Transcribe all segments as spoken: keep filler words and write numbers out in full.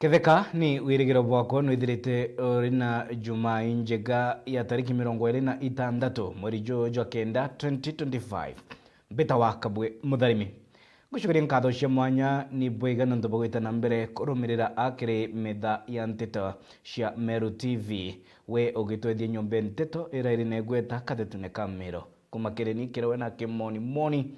Ketheka ni wirigiro bwakwa nwithirite uri na Jumaa injega ya tariki mirongo iri na itantatu mweri juju jwa kenda twenty twenty-five. Mbita wa Kabwe Mutharimi. Ngucokeria nkatho cia mwanya ni bwega nontu bwa gwita na mbere kurumirira akiri metha ya nteto cia Meru T V. We ugitwethia nyombe nteto ira iri na igweta kathetune ka Meru. Kuma kiri ni kiri we na kimoni moni.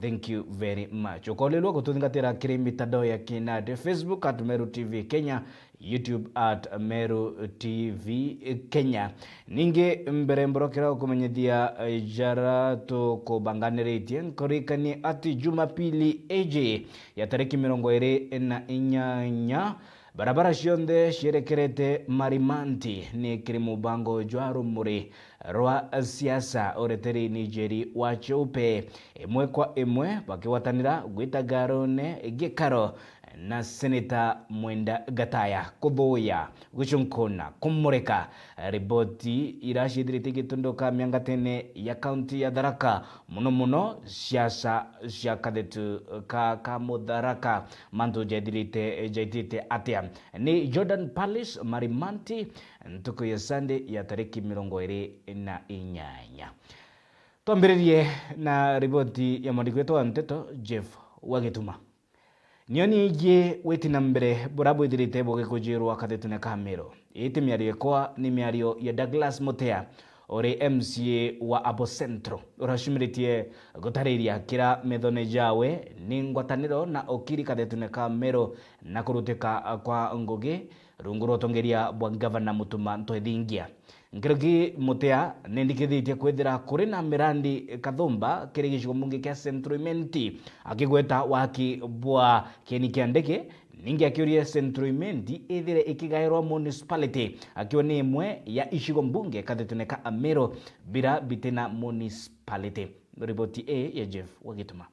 Thank you very much. Ukoolilwa gututhingatira kiri mitandao ya kinandi, Facebook at Meru T V Kenya, YouTube at Meru T V Kenya. Ningi mbere mborokera gukumenyithia, eh, jara tukubanganiritie, nkuririkanie ati Jumapili iji ya tariki mirongo iri na inyanya, barabara cionthe cierekerete Marimanti ni kiri mubango jwa rumuri rwa siasa ureteri ni Njeri wa Cheupe, imwe kwa imwe bakigwatanira gwita garone gikaro na Seneta Mwenda Gataya kuthuya, gucunkuna, kumurika riboti ira ciithirite igitunduka miangatene ya kaunti ya Tharaka, mono mono siasa cia kathetu ka, ka Mutharaka. Mantu jaithirite, jaitite atia? Ni Jordan Palace, Marimanti, ntuku ya Sunday ya tariki mirongo iri na inyanya. Twambiririe na riboti ya mwandiki wetu wa nteto, Jeff Wagituma. Nio niiji witi na mbere buria bwithirite bugikujirwa kathetune ka Meru. Ii ti miario ikwa, ni miario ya Douglas Mutea, uri M C A wa Abo Central, uracumiritie gutariria kira methone jawe ni ngwataniro na ukiri kathetune ka Meru na kurutika kwa ngugi rungu rwa utongeria bwa Gavana Mutuma Ntwethingia. Nkuruki Mutea nendikithitie kwithira kuri na mirandi kathumba kiri gicigo mbunge kia Central Imenti, akigweta waki bwa kieni kia ndege, ningi akiuria Central Imenti ithire ikigairwa municipality, akiuga ni imwe ya icigo mbunge kathetune ka Meru bira bitina municipality. Riboti ii ya Jeff Wagituma.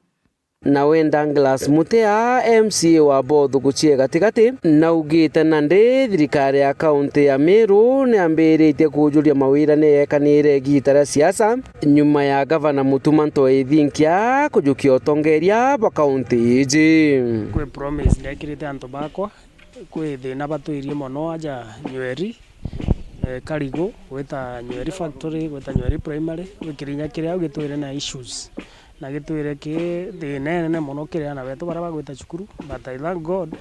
Nawe Douglas Mutea, M C A wa Bothuku cia gatigati, naugite nandi thirikari ya kaunti ya Meru niambiritie kujuria mawira ni yekanire igiita ria siasa, nyuma ya Gavana Mutuma Ntwethingia kujukia utongeria bwa kaunti iji. Kwi promise ndekirite antu bakwa, kwi thina batwirie mono aja Nyeri, eh, Karigu, gwita Nyeri Factory, gwita Nyeri Primary, gwi kirinya kiria au gitwire na issues. Na gitwire ki thina inene mono kiri aana betu baria bagwita cukuru, but I thank God,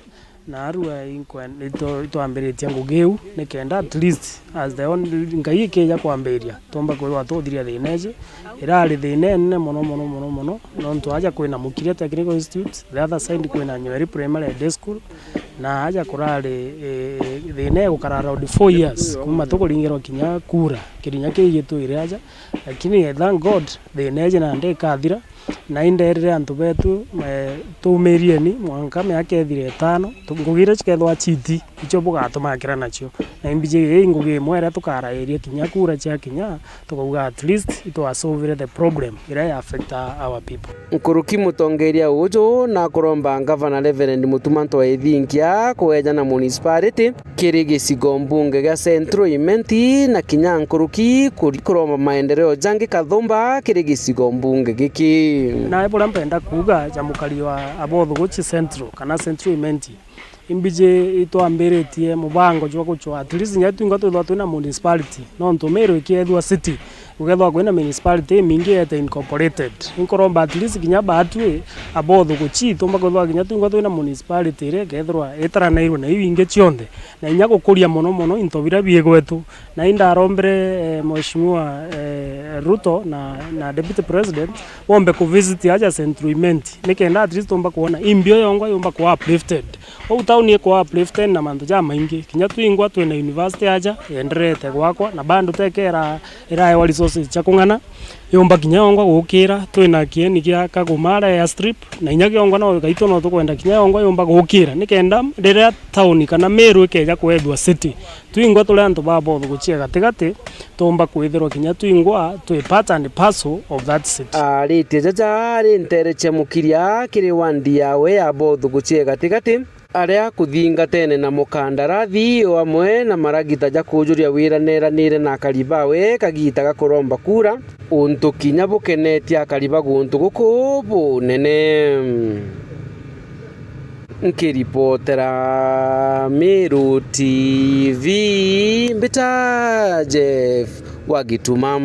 na arua inkwe-, itu-, itwambiritie ngugi iu, nikenda at least as the only, Ngai ikija kwambiria, tumba kwithirwa tuthiria thina iji. Irari thina inene mono, mono, mono, mono, nontu aja kwina Mukiria Technical Institute, the other side kwina Nyeri Primary Day School, na aja kurari, eh, thina igukara around four years, kuma tukuringirwa kinya kura, kirinya kiu gitwire aja, lakini I thank God, thina iji nandi ikathira, na inderire antu betu, eh, tumirieni mwanka miaka ithire itano, tu-, ngugi iria cikethirwa citi, icio bugatuma akira nacio. Na imbiji ii ngugi imwe iria tukarairia kinya kura cia kinya, tukauga at least itwasolvire the problem iria ya affect our people. Nkuruki mutongeria uju nakuromba Gavana Reverend Mutuma Ntwethingia kweja na municipality kiri gicigo mbunge gia Central Imenti na kinya nkuruki kuri-, kuromba maendeleo jangi kathumba kiri gicigo mbunge giki. Nae buria mpenda kuuga ja mukari wa Abothuguchi Central kana Central Imenti, imbiji itwambiritie mubango jwa gucwa at least nya twingwa twithwa twina municipality, nontu Meru ikiethua city, gukethwa kwina municipality imingi yete incorporated. Inkuromba at least kinya baatwi Abothuguchi tumba kwithwa kinya twingwa twina municipality iria ikethirwa itaranairwe na iu ingi cionthe, na inya gukuria mono mono into biria bii gwetu. Na indarombire, eh, Mheshimiwa, eh, Ruto na, na Deputy President bombe kuvisit aja Central Imenti, nikenda at least tumba kuona imbio yongwa yumba kuwa uplifted. Uu tauni ikwa uplifted na mantu jamaingi. Kinya twingwa twina university aja yenderete gwakwa, na bado tekera iraewa resources cia kung'ana, yumba kinya yongwa gukira. Twina kieni gia Kagoma aria airstrip, na inya kiongwa no gaitũ no tukwenda kinya yongwa yumba gukira, nikenda riria tauni kana Meru ikeja kwethua city, twingwa turi antu ba Bothuguchi cia gatigati, tumba kwithirwa kinya twingwa twi part and parcel of that city. Aritie jaja ari ntere cia Mukiria kiri wandi yawe ya Bothuguchi cia gatigati, aria kuthingatene na mukandarathi o amwe na maragita ja kujuria wira neranire na akari bawe kagiita ga kuromba kura, untu kinya bukenetie akari ba guntu guku bunene. Nkiripotera Meru T V, mbita Jeff wa Gituma.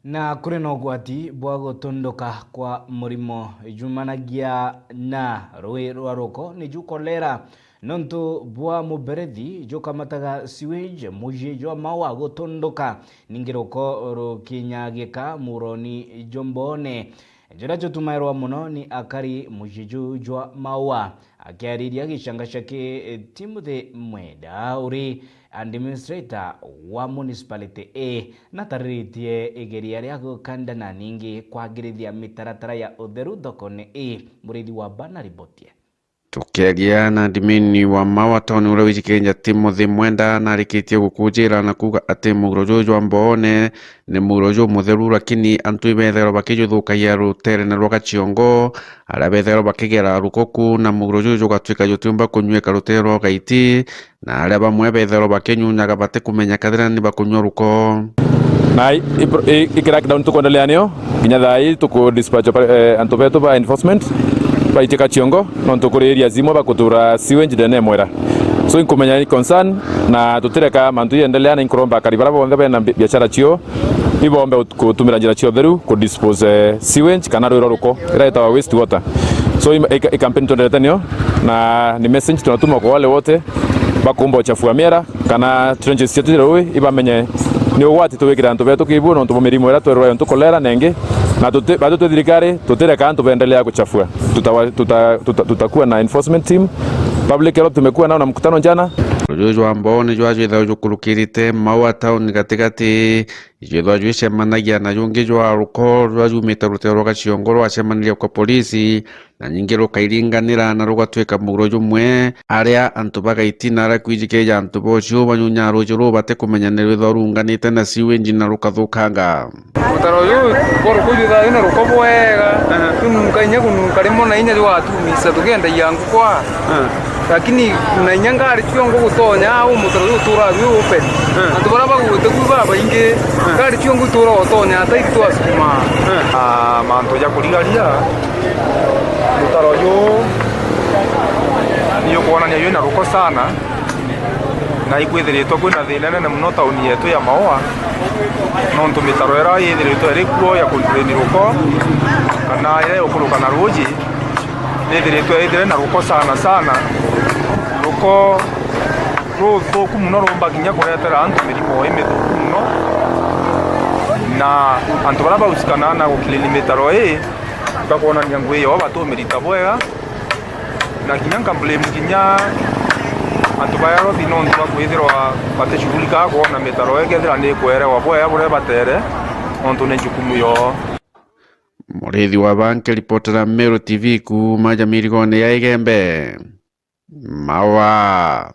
Na kuri na ugwati bwa gutunduka kwa murimo jumanagia na rui rwa ruko, niju kolera, nontu bwa muberethi jukamataga sewage mucii jwa Maua gutunduka, ningi ruko rukinyagika muroni jwa Mboone, juria jutumairwa mono ni akari mucii juu jwa Maua. Akiariria gicangaca ki, Timothy Mwenda uri administrator wa municipality ii, natariritie igeria ria gukanda na ningi kwagirithia mitaratara ya utheru thokone ii. Murithi wa Bana ribotie. Tukiaria na admin wa Maua Town uria wijikirite Timothy Mwenda, narikitie gukujira na kuuga ati muguro juju jwa Mboone ni muguro jumutheru, lakini antu ibethairwa bakijuthukagia rutere na rwa Gaciongo, aria bethairwa bakigera ruko ku, na muguro juju jugatwika jutiumba kunywika rutere rwa Gaiti, na aria bamwe bethairwa bakinyunyaga batikumenya kethira ni bakunywa ruko. Na i-, i-, i-, i crackdown tukuendelea nio, kinya thaa ii tuku dispatch oper-, eh, antu betu ba enforcement baitika Gaciongo, nontu kuri areas imwe bakutura sewage ndene ya mwera. So, inkumenya ni concern, na tutireka mantu iendelea, na inkuromba akari baria bonthe bena bi-, biashara cio, ibombe ut-, kutumira njira cia utheru ku dispose, eh, sewage kana rui rwa ruko, iria yetawa waste water. So, i, i, i campaign tuendelete nio, na ni message tunatuma kwa wale wote bakumba uchafua miera kana trenches cietu cia rui, ibamenye ni ugwati tuwikire antu betu kibu nontu bwa mirimo iria twerwa yontu kolera nengi, na tuti, bado twi thirikari, tutireka antu baendelea kuchafua. Tutawa-, tuta-, tuta-, tutakuwa na enforcement team. Public health tumekuwa nao na mkutano jana. Rujuju wa Mboone jwajwithagwa jukurukirite Maua town gatigati, ijwithagwa jwicemanagia na jungi jwa ruko rwa jumite rutero rwa Gaciongo rwacemanirie kwa polisi, na nyingi rukairinganira na rugatwika muguro jumwe, aria antu bagaitina aria kwijikirija antu bocio banyunyaa ruuji ruu batikumenya ni rwithagwa ruunganite na sewage na rukathukanga. Mutaro uyu bwa ruko jwithaga wina ruko bwega, tununka inya kununka rimwe na inya jwatumica tukiendagia ngukwa. Lakini na inya ngari ciongo gutonya au mutaro uyu uturaga wi open. Antu baria bagwite ku babaingi, ngari ciongo itura gutonya ata iri twasukuma. Ah, mantu ja kurigaria, mutaro uyu ni ukwonania jwina ruko sana. Na ikwithiritwe kwina thina inene mono tauni yetu ya Maua, nontu mitaro iria yithiritwe iri kuo ya kudrain ruko, kana iria igukuruka na ruuji, nithiritwe ithire na ruko sana sana, ruko ruthuku mono, rumba kinya kuretera antu mirimo imithuku mono, na antu baria bausikana na guclean mitaro ii, bakwonania ngui yao batumirita bwega. Na kinya nka blame kinya antu ba health nontu bwa kwithirwa batishughulika kwona mitaro ikethira ni ikwerewa bwega buria batere, nontu ni jukumu yoo. Murithi wa Banke, ripotera Meru T V kuuma Jamirigone ya Igembe, Maua.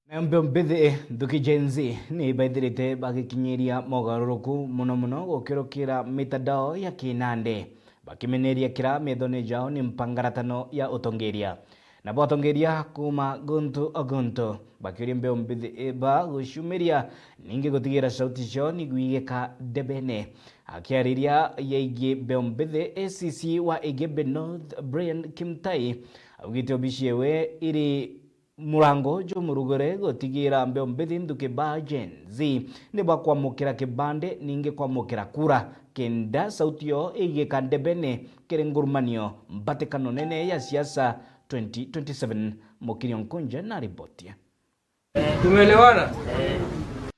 Nayo mbeu mbithi, nthuki Gen Z, ni baithirite bagikinyiria mogaruruku mono mono gukirukira mitandao ya kinandi, bakimeneria kira methone jao ni mpangaratano ya utongeria. Nabo atongeria kuuma guntu o guntu bakiuria mbeu mbithi ba guciumiria, ningi gutigira sauti ciao ni gwigika ndebene. Akiariria yegie mbeu mbithi, A C C wa Igembe North, Brian Kimtai, augite obici ewe iri murango jumurugure gutigira mbeu mbithi nthuki ba Gen Z ni bakwamukira kibande, ningi kwamukira kura, kenda sauti yoo igika ndebene kiri ngurumanio mbatikano nene ya siasa twenty twenty-seven. Mukirio Nkunja na riboti. Tumeelewana?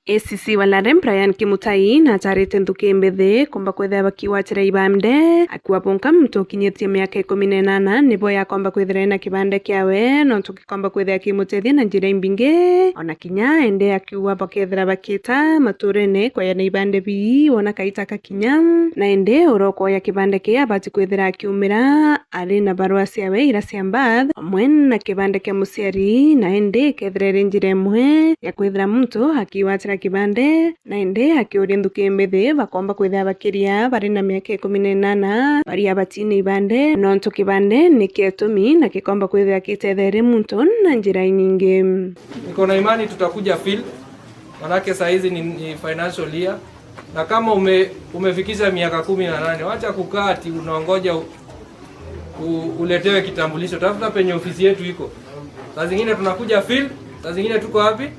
A C C wa Lare, Brian Kimutai, natarite nthuki mbithi kumba kwithira bakiwatira ibande, akiuga bonka muntu ukinyitie miaka ikumi na inana nibo yakomba kwithira ena kibande kiawe, nontu gikomba kwithira kimutethia na njira imbingi, ona kinya ende akiuga bakethira bakita maturene kwayana ibande bii wona kaita kakinya, na ende uria ukoya kibande kii abati kwithira akiumira ari na barua ciawe iria cia birth, amwe na kibande kia muciari, na indi ikethira iri njira imwe ya kwithira muntu akiwatira kibande, na indi akiuria nthuki mbithi bakomba kwithira bakiria bari na miaka ikumi na inana bari abatine ibande, nontu kibande ni kietumi na gikomba kwithira gitetherie muntu na njira inyingi. Niko na imani tutakuja field, manake saa hizi ni, ni financial year. Na kama ume-, umefikisha miaka kumi na nane, wacha kukaa ati unaongoja u-, U-, uletewe kitambulisho. Tafuta penye ofisi yetu iko. Saa zingine tunakuja field, saa zingine tuko wapi?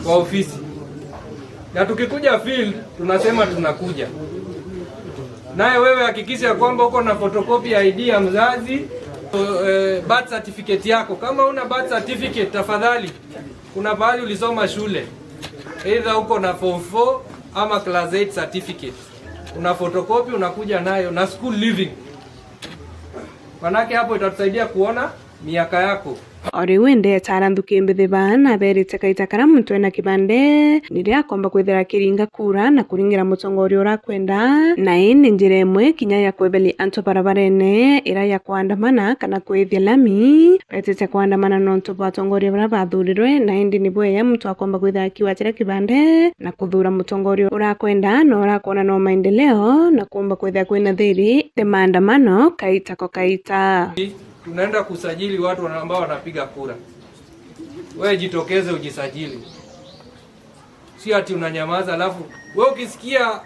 Kwa ofisi. Na tukikuja field, tunasema tunakuja. Naye wewe hakikisha kwamba uko na photocopy ya I D ya mzazi, eh, birth certificate yako. Kama una birth certificate, tafadhali, kuna pahali ulisoma shule, either uko na form four ama class eight certificate, una photocopy unakuja nayo na school leaving, manake hapo itatusaidia kuona miaka yako. O riu indi etaara nthuki mbithi baa na abeerite kaita karia muntu ena kibande ni riria akomba kwithira akiringa kura na kuringira mutongoria uria akwenda, na ii ni njira imwe kinya ya kweberia antu barabarene iria ya kwandamana kana kwithia lami. Beetite kwandamana nontu bwa atongoria baria bathurirwe, na indi ni bwega muntu akomba kwithira akiwatira kibande na kuthuura mutongoria uria akwenda na uria akwona no maendeleo, na kuumba kwithira kwina thiri ni maandamano kaita ko kaita. Tunaenda kusajili watu wana-, ambao wanapiga kura. Wewe jitokeze ujisajili. Sio ati unanyamaza alafu wewe ukisikia,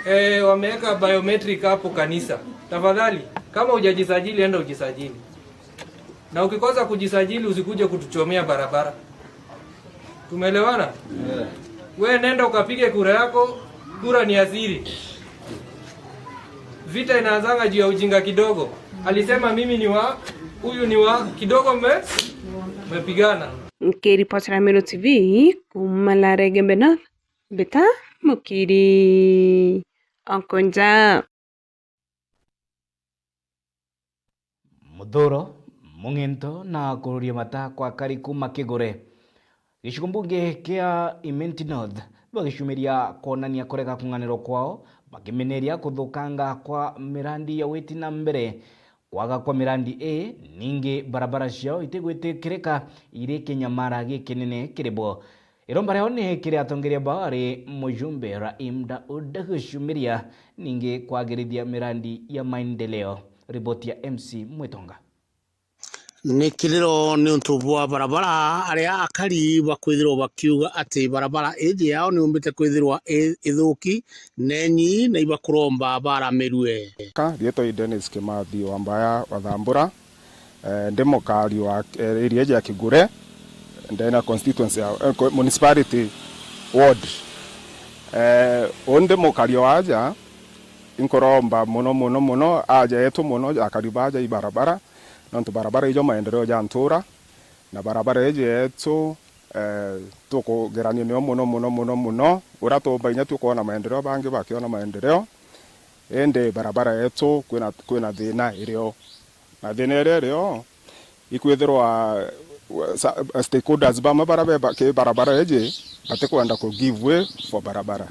eh, wameweka biometric hapo kanisa. Tafadhali, kama hujajisajili, enda ujisajili. Na ukikosa kujisajili, usikuje kutuchomea barabara. Tumeelewana? Wewe nenda ukapige kura yako, kura ni ya siri. Vita inaanzanga juu ya ujinga kidogo. Alisema mimi ni wa, huyu ni wa, kidogo mme-, mmepigana. Nkiripotera Meru T V kuuma Laregembe North, Mbita Mukiri Onkonja. Muthuro, mung'into na kururia mata kwa kari kuuma Kigure. Gicigo mbunge kia Imenti North bagicumiria kwonania kurega kung'anirwa kwao, bakimeneria kuthukanga kwa mirandi ya witi na mbere, kwaga kwa mirandi ii, ningi barabara ciao itigwitikirika, iri kinyamara gikinene kiri bo. Iromba riao ni kiri atongeria bao ari mujumbe Rahim Daud gucumiria ningi kwagirithia mirandi ya maendeleo. Riboti ya M C Mwitonga. Ni kiriro niuntu bwa barabara, aria akari bakwithirwa bakiuga ati barabara iji yao niumbite kwithirwa i-, ithuki, nenyi na ibakuromba baramirue. Ka, rietwa i Dennis Kimathi wa Mbaya wa Thambura. Eh, ndi mukari wa, eh, area ya Kigure, ndene constituency ya, eh, co-, municipality ward. Eh, undi mukari wa aja, inkuromba muno, muno, muno, aja yetu muno, akari baja i barabara, nontu barabara ijo maendeleo ja ntura, na barabara iji yetu, eh, tukugerania nio muno, muno, muno, muno, uria tuumba inya tukwona maendeleo, bangi bakiona maendeleo, indi barabara yetu kwina, kwina thina irio. Na thina iria irio, ikwithirwa, uh, sa-, uh, stakeholders bamwe baria be ba-, ki barabara iji, batikwenda ku give way for barabara.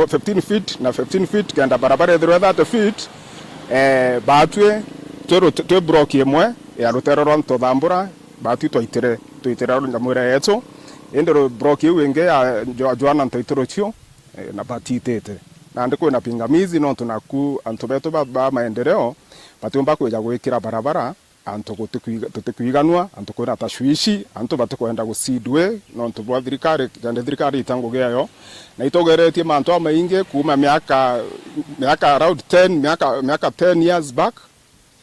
Fifteen feet na fifteen feet, kenda barabara ithirwe thirty feet, eh, batwi twi rut-, twi block imwe ya rutere rwa Ntothambura, batwi twaitire, twaitire nyamu iria yetu, indi ru-, block iu ingi ya Jo-, Joana Ntoitiro cio, eh, na batitite. Nandi kwina pingamizi, nontu naku antu betu ba, ba maendeleo batiumba kwija gwikira barabara, antu gutikwiga-, tutikwiganua, antu kwina tashwishi, antu batikwenda gusidwe nontu bwa thirikari, kenda thirikari ita ngugi yayo. Na itugeretie mantu amaingi kuuma miaka, miaka around ten, miaka, miaka ten years back,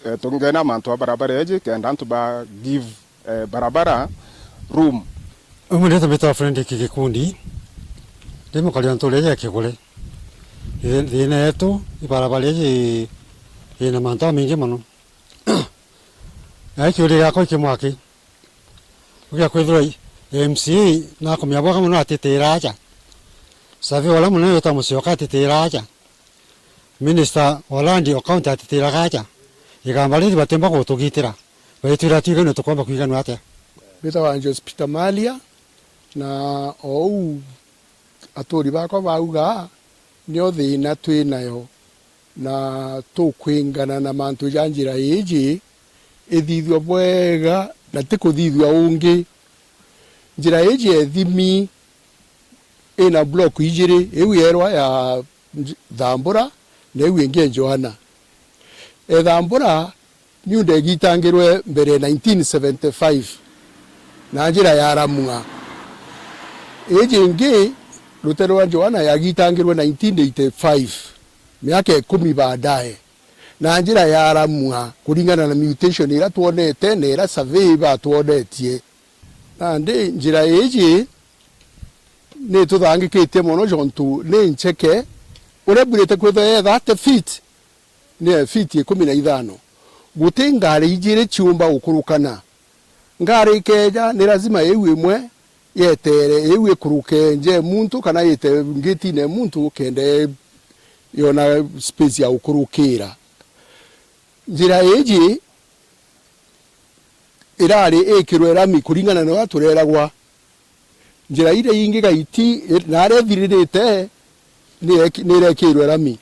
eh, tungena mantu a barabara eji, kenda antu ba give, eh, barabara room. Umwe ndeto mbitwa Fredrick Gikundi, ndi mukari wa ntuura iji ya Kigure. Thi-, thina yetu, i barabara iji ina mantu amaingi mono. Na kiuria giakwa ikimwaki, ugia kwithirwa M C A nakumia bwega mono atitira aja. Surveyor uria munene witwa Musyoka atitira aja. Minister wa land o county atitiraga aja. Igamba riri batiumba gutugitira. Baitwira twiganwe tukwamba kwiganwa atia? Mbitagwa Angelos Peter Malia, na ou aturi bakwa bauga, nio thina twi nayo, na tukwingana na mantu ja njira iji ithithua bwega, na ti kuthithua ungi. Njira iji ya ithimi ina block ijiri, iu yerwa ya Nj-, Thambura, na iu ingi ya Joana. E Thambura, niu ndegitangirwe mbere ya nineteen seventy-five, na njira ya Ramung'a. Iji ingi, rutere rwa Joana yagitangirwe nineteen eighty-five, miaka ikumi baadaye. na njira ya aramwa kuringana na mutation ira twonete na ira survey batwonetie. Nandi njira iji ni tuthangikitie mono jontu ni ncheke. Uria mbwirite kwithwa ye thirty feet, ni ya feet ikumi na ithano. Guti ngari ijiri ciumba gukurukana. Ngari ikeeja, ni lazima iu imwe yetere, iu ikuruke nje muntu, kana yite ngitine muntu, kenda yona space ya gukurukira. Njira iji irari ikirwe rami kuringana na uria tureragwa. Njira iria ingi gaiti, naria ithiririte, ni eki-, ni irekirwe rami.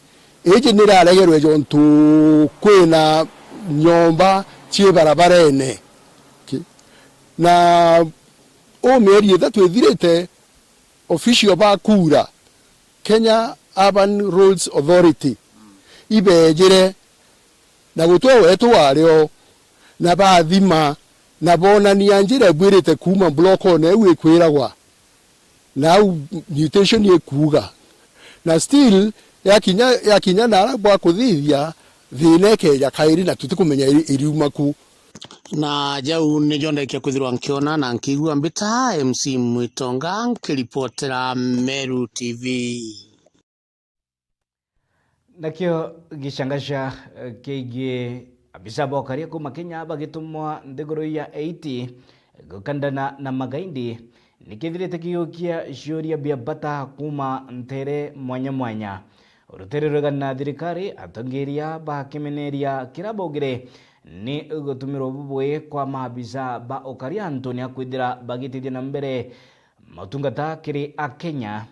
Iji ni iraregerwe jontu kwina nyomba cii barabarene. Ki-, na u mieri ithatu ithirite, official ba kura, Kenya Urban Roads Authority, ibejire na gutwe wetu wario, na bathima, na bonania njira ibwirite kuuma block-one iu ikwiragwa, na au mutation ikuuga. Na still, yakinya, yakinya nara bwa kuthithia, thina ikeeja kairi na tutikumenya iri-, iriuma ku. Na jau nijo ndekia kwithirwa nkiona na nkigua mbita M C Mwitonga nkiripotera Meru T V. Nakio gicangaca, eh, kigiĩ abisa ba ukaria kuma Kenya bagitumwa nthiguru ya Haiti gukandana na magaidi, nikithirite kigiukia ciuria bia bata kuma ntere mwanya mwanya. Rutere rwegana na thirikari, atongeria bakimeneria kira baugire ni gutumirwa bubui kwa maabisa ba ukaria antuni a kwithira bagitithia na mbere motungata kiri Akenya.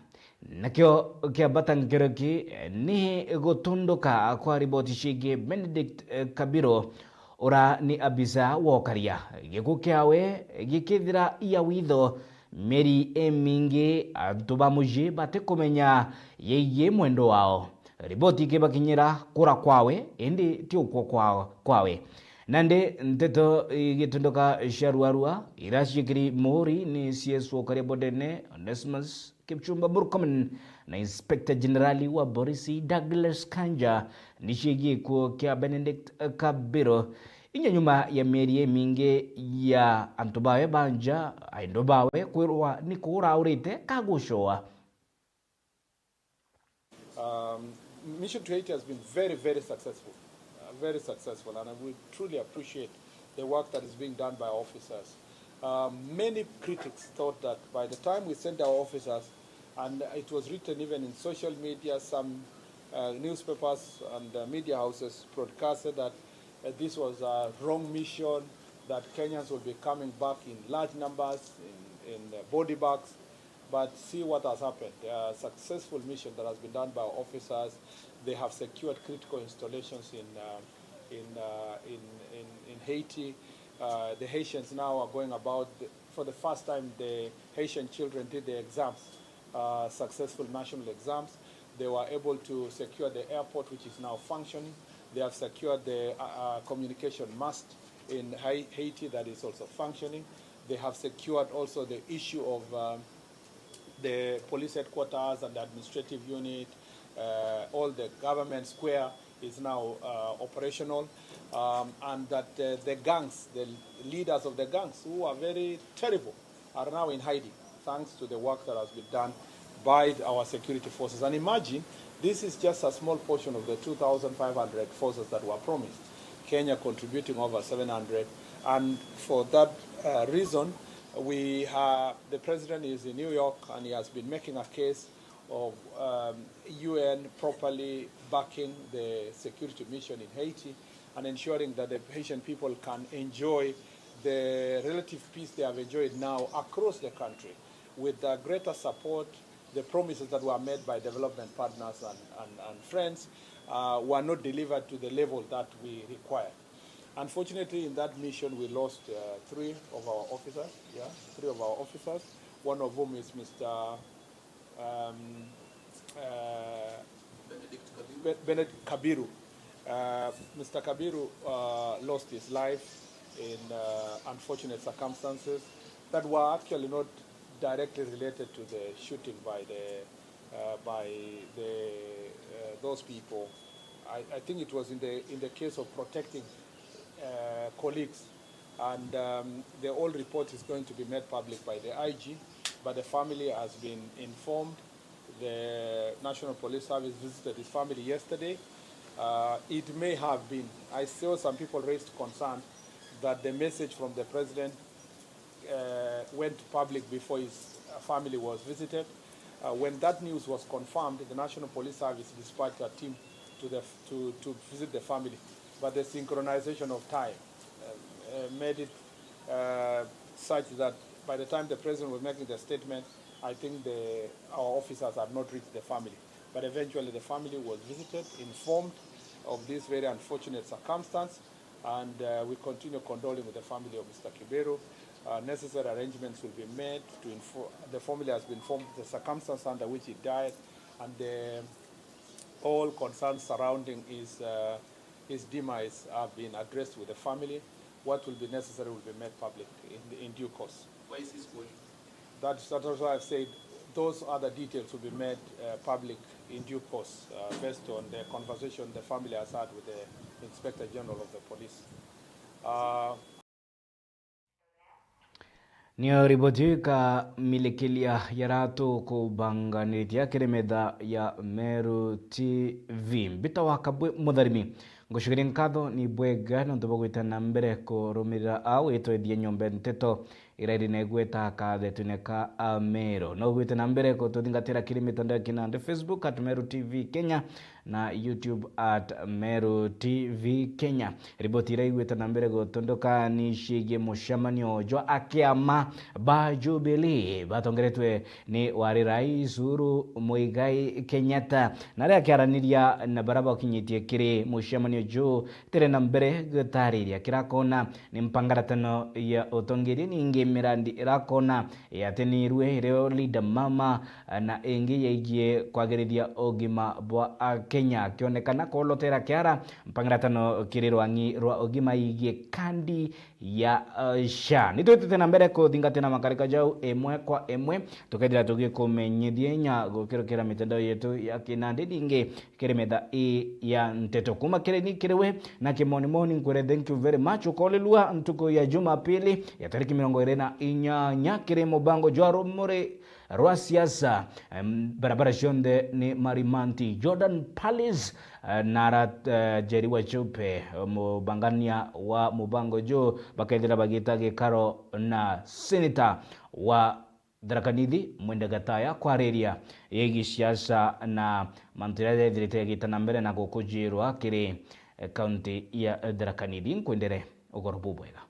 Nakio kia bata nkereki ni gutunduka kwa riboti ciigie Benedict, eh, Kabiro, ura ni abisa wa ukaria. Gikuu kiawe gikithira ia witho, mieri imingi antu ba mucii batikumenya yeigie mwendo wao. Riboti ikibakinyira kura kwawe, indi ti ukwo kwao, kwawe. Nandi nteto igitunduka cia ruarua, ira ciikiri muhuri ni C S wa ukaria bodene, Onesmus Kipchumba Murkomen, na Inspector Generali wa Borisi Douglas Kanja, ni ciigie gikuo kia Benedict Kabiro, inya nyuma ya mieri imingi ya antu bawe ba nja, aendo bawe kwirwa ni kuura aurite kagucoa. Um, Mission to Haiti has been very, very successful, uh, very successful, and we truly appreciate the work that is being done by our officers. Um, many critics thought that by the time we sent our officers, and it was written even in social media, some, uh, newspapers and, uh, media houses broadcasted that, uh, this was a wrong mission, that Kenyans will be coming back in large numbers, in, in, uh, body bags. But see what has happened. A successful mission that has been done by our officers. They have secured critical installations in, uh, in, uh, in, in, in Haiti. Uh, the Haitians now are going about, the, for the first time, the Haitian children did the exams, uh, successful national exams. They were able to secure the airport, which is now functioning. They have secured the, uh, uh, communication mast in Hai-, Haiti that is also functioning. They have secured also the issue of, um, the police headquarters and the administrative unit, uh, all the government square is now, uh, operational, um, and that, uh, the gangs, the leaders of the gangs who are very terrible, are now in hiding, thanks to the work that has been done by our security forces. And imagine, this is just a small portion of the two thousand five hundred forces that were promised, Kenya contributing over seven hundred. And for that, uh, reason, we have, the president is in New York and he has been making a case of, um, U N properly backing the security mission in Haiti and ensuring that the Haitian people can enjoy the relative peace they have enjoyed now across the country, with the greater support, the promises that were made by development partners and, and, and friends, uh, were not delivered to the level that we required. Unfortunately, in that mission, we lost, uh, three of our officers. Yeah, three of our officers. One of whom is Mister um, uh, Benedict Kabiru. Be-, Benedict Kabiru. Uh, Mister Kabiru, uh, lost his life in, uh, unfortunate circumstances that were actually not directly related to the shooting by the, uh, by the, uh, those people. I, I think it was in the, in the case of protecting uh, colleagues, and um, the whole report is going to be made public by the I G, but the family has been informed. The National Police Service visited his family yesterday. Uh, it may have been, I saw some people raised concern that the message from the president uh, went public before his uh, family was visited. Uh, when that news was confirmed, the National Police Service dispatched a team to, the, to, to visit the family. But the synchronization of time uh, uh, made it uh, such that by the time the president was making the statement, I think the, our officers had not reached the family. But eventually the family was visited, informed of this very unfortunate circumstance, and uh, we continue condoling with the family of Mister Kiberu. Uh, necessary arrangements will be made to inform, the family has been informed the circumstance under which he died, and the, all concerns surrounding his, uh, his demise have been addressed with the family. What will be necessary will be made public in, in due course. Why is this going? That, that is why I've said those other details will be made uh, public in due course uh, based on the conversation the family has had with the Inspector General of the Police. Uh, Niyo riboti kamilikilia yaratu kubanganitia kiri metha ya Meru T V. Mbita wa Kabwe Mutharimi, ngucukiria nkatho ni bwega nontu bwa gwita na mbere kurumirira au itwethie nyombe nteto irairi negweta kathetune ka Ameru. No gwite na mbere kututhingatira kiri mitandao ya kinandi, Facebook at Meru T V Kenya na YouTube at Meru T V Kenya. Riboti iria igwite na mbere gutunduka ni ciigie mucemanio jwa akiama ba Jubilee batongeretwe ni wari Rais Uhuru Muigai Kenyatta. Na aria akiaraniria na baria bakinyitie kiri mucemanio juu, tire na mbere gutariria kirakona ni mpangaratano ya utongeria ningi mirandi irakona yatenirwe irio leader mama na ingi yaigie kwagirithia ugima bwa Akenya, akionekana kolotera kiara mpangiratano kiri rwang'i rwa ugima igie kandi ya uh, SHA. Nitwitite na mbere kuthingatina makarika jau imwe kwa imwe, tukethira tugikumenyithia inya gukirukira mitandao yetu ya kinandi ningi kiri metha ii ya nteto. Kuma kiri ni kiri we na kimonimoni nkwire thank you very much. Ukolilua ntuku ya Jumapili ya tariki mirongo iri na inyanya kiri mubango jwa rumuri rwa siasa. Em, barabara cionthe ni marimanti. Jordan Palace eh, na ara eh, Njeri wa Chupe, mubangania wa mubango juu, bakethira bagita gikaro na seneta wa Tharaka Nithi Mwende Gataya kwariria yegi siasa na mantu jaria jethirite jagita na mbere na gukujirwa kiri eh, kaunti ya Tharaka Nithi. Nkwendere ugoro bubwega.